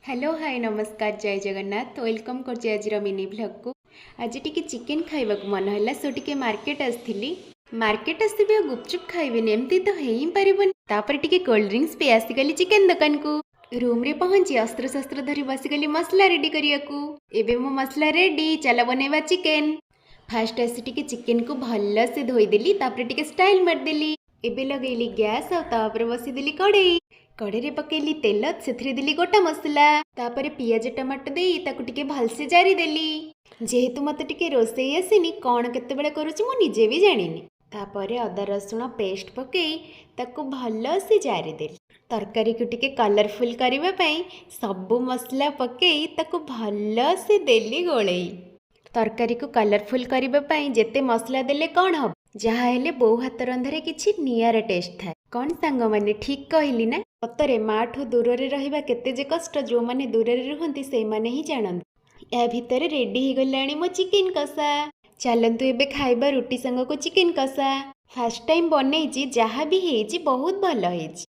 Hello, high, ନମସ୍କାର, ଜୟ Jagannath. Welcome କରୁଛି ଆଜିର ମିନି ଭ୍ଲଗ୍କୁ। ଆଜି ଟିକେ ଚିକେନ୍ ଖାଇବାକୁ ମନ ହେଲା, ସୋ ଟିକେ ମାର୍କେଟ ଆସିଥିଲି। ମାର୍କେଟ ଆସିବି ଆଉ ଗୁପଚୁପ୍ ଖାଇବିନି, ଏମିତି ତ ହେଇ ହିଁ ପାରିବନି। ତାପରେ ଟିକେ କୋଲ୍ଡ ଡ୍ରିଙ୍କସ୍ ପିଇ ଆସିଗଲି ଚିକେନ୍ ଦୋକାନକୁ। ରୁମ୍ରେ ପହଞ୍ଚି ଅସ୍ତ୍ରଶସ୍ତ୍ର ଧରି ବସିଗଲି ମସଲା ରେଡି କରିବାକୁ। ଏବେ ମୋ ମସଲା ରେଡି, ଚାଲ ବନେଇବା ଚିକେନ୍। ଫାଷ୍ଟ ଆସି ଟିକେ ଚିକେନକୁ ଭଲସେ ଧୋଇଦେଲି, ତାପରେ ଟିକେ ଷ୍ଟାଇଲ୍ ମାରିଦେଲି। ଏବେ ଲଗେଇଲି ଗ୍ୟାସ୍ ଆଉ ତାପରେ ବସିଦେଲି କଡ଼େଇ। କଡ଼େଇରେ ପକେଇଲି ତେଲ, ସେଥିରେ ଦେଲି ଗୋଟା ମସଲା, ତାପରେ ପିଆଜ ଟମାଟୋ ଦେଇ ତାକୁ ଟିକେ ଭଲସେ ଜାରିଦେଲି। ଯେହେତୁ ମୋତେ ଟିକେ ରୋଷେଇ ଆସିନି, କ'ଣ କେତେବେଳେ କରୁଛି ମୁଁ ନିଜେ ବି ଜାଣିନି। ତାପରେ ଅଦା ରସୁଣ ପେଷ୍ଟ ପକେଇ ତାକୁ ଭଲସେ ଜାରିଦେଲି। ତରକାରୀକୁ ଟିକେ କଲରଫୁଲ୍ କରିବା ପାଇଁ ସବୁ ମସଲା ପକେଇ ତାକୁ ଭଲସେ ଦେଲି ଗୋଳେଇ। ତରକାରୀକୁ କଲରଫୁଲ୍ କରିବା ପାଇଁ ଯେତେ ମସଲା ଦେଲେ କ'ଣ ହବ, ଯାହା ହେଲେ ବୋଉ ହାତ ରନ୍ଧାରେ କିଛି ନିଆରା ଟେଷ୍ଟ ଥାଏ। କ'ଣ ସାଙ୍ଗମାନେ, ଠିକ୍ କହିଲି ନା? ସତରେ ମାଠୁ ଦୂରରେ ରହିବା କେତେ ଯେ କଷ୍ଟ, ଯେଉଁମାନେ ଦୂରରେ ରୁହନ୍ତି ସେଇମାନେ ହିଁ ଜାଣନ୍ତି। ୟା ଭିତରେ ରେଡି ହେଇଗଲାଣି ମୋ ଚିକେନ୍ କଷା। ଚାଲନ୍ତୁ ଏବେ ଖାଇବା ରୁଟି ସାଙ୍ଗକୁ ଚିକେନ୍ କଷା। ଫାର୍ଷ୍ଟ ଟାଇମ୍ ବନେଇଛି, ଯାହା ବି ହେଇଛି ବହୁତ ଭଲ ହେଇଛି।